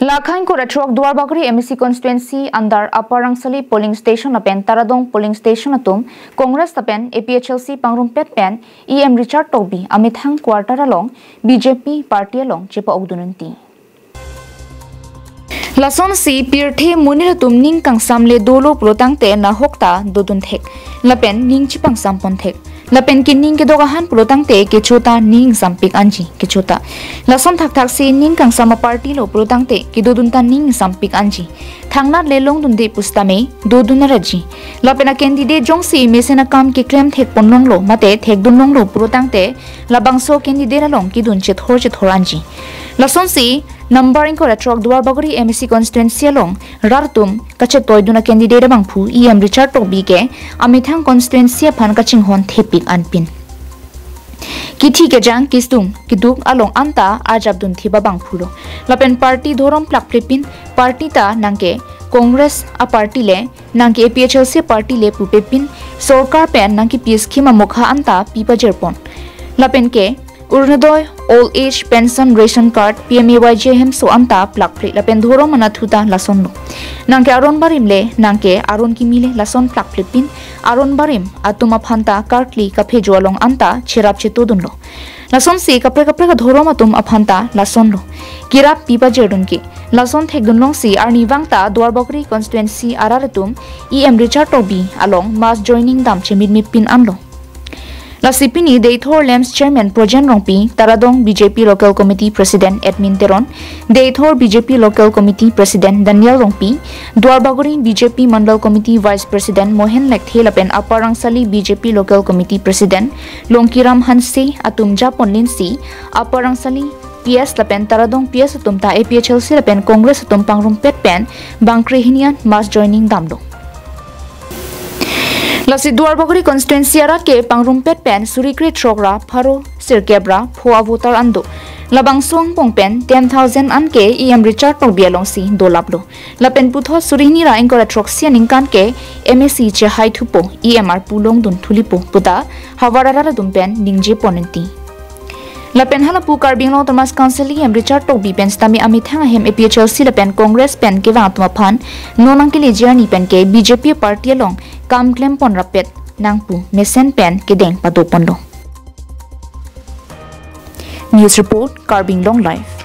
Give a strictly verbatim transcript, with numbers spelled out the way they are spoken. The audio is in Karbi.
Lakhang kura throk Duarbagori M A C constituency under Upper Rangsali polling station lapen Taradong polling station atum Congress lapen A P H L C pangrumpet pen E M Richard Tokbi amethang quarter along B J P party along chepa-okdun unti. Lasonsi pirthe monit atum ning kangsamle dolo pulotangte nahokta dodun thek lapen ning chepangsam pon thek. Lapen ke ning kedok ahan pulotangte kechota ning sampik anji kechota. Lason thakthak si ning kangsam aparty lo pulotangte kedodun ta ning sampik anji. Thangnat le longdunde pusitame dodun araji. Lapen a candidate jongsi mesen akam keklem thek ponlonglo mate thekdunlonglo pulotangte labangso candidate along kedun chethor chethor anji. Lasonsi number ingkoi ra throk Duarbagori M A C constituency along rat atum kachetoidun a candidate abangphu E M Richard Tokbi ke amethang constituency aphan kachinghon thepik anpin. Kithi kejang kistung kiduk along anta arjapdun thip abangphu lo. Lapen party dhorom plakplepin party ta nangke Congress aparty le nangke A P H L C party le pupepin sorkar pen nangkepi scheme amokha anta pipajirpon. Lapen ke Orunodoi, Old Age Pension, Ration Card, P M A Y G hemso anta plakple lapen dhorom anatthu ta lasonlo. Nangke aron barim le, nangke aron kimi le lason plakplepin, aron barim atum aphanta karkli kaphejo along anta cherap chetodunlo. Lasonsi kaprek kaprek adhorom atum aphanta lasonlo. Kirap pipajirdun ke. Lason thekdunlongsi arnivang ta Duarbagori constituency arat atum E M Richard Tokbi along mass joining dam chemitmipin anlo. Lasi pini Deithor LAMPS Chairman Projen Rongpi, Taradong B J P Local Committee President Edwin Teron, Deithor B J P Local Committee President Daniel Rongpi, Duarbagori B J P Mandal Committee Vice President Mohen Lekthe lapen Upper Rangsali B J P Local Committee President Longkiram Hanse atum japon linsi Upper Rangsali P S lapen Taradong P S atum ta A P H L C lapen Congress atum pangrumpet pen bangkre hini an mass joining damlo. Lasi Duarbagori constituency arat ke pangrumpet pen suri kre throk ra pharo sirkep ra pho avoter an do. Labangso angbong pen ten thousand an ke E M Richard Tokbi alongsi dolaplo. Lapen puthot suri hini ra ingkoi ra throksi aningkan ke M A C chehai thupo, E M arpu longdun thulipo puta havar arat atum pen ningje pon unti. Lapen halapu Karbi Anglong Autonomous Council E M Richard Tokbi pen sitame amethang ahem A P H L C lapen Congress pen kevang atum aphan non nangkeleji arni pen ke B J P party along kam klem pon rapet nang pu mesen pen kedeng pado ponlo. News report, Karbi Anglong Live.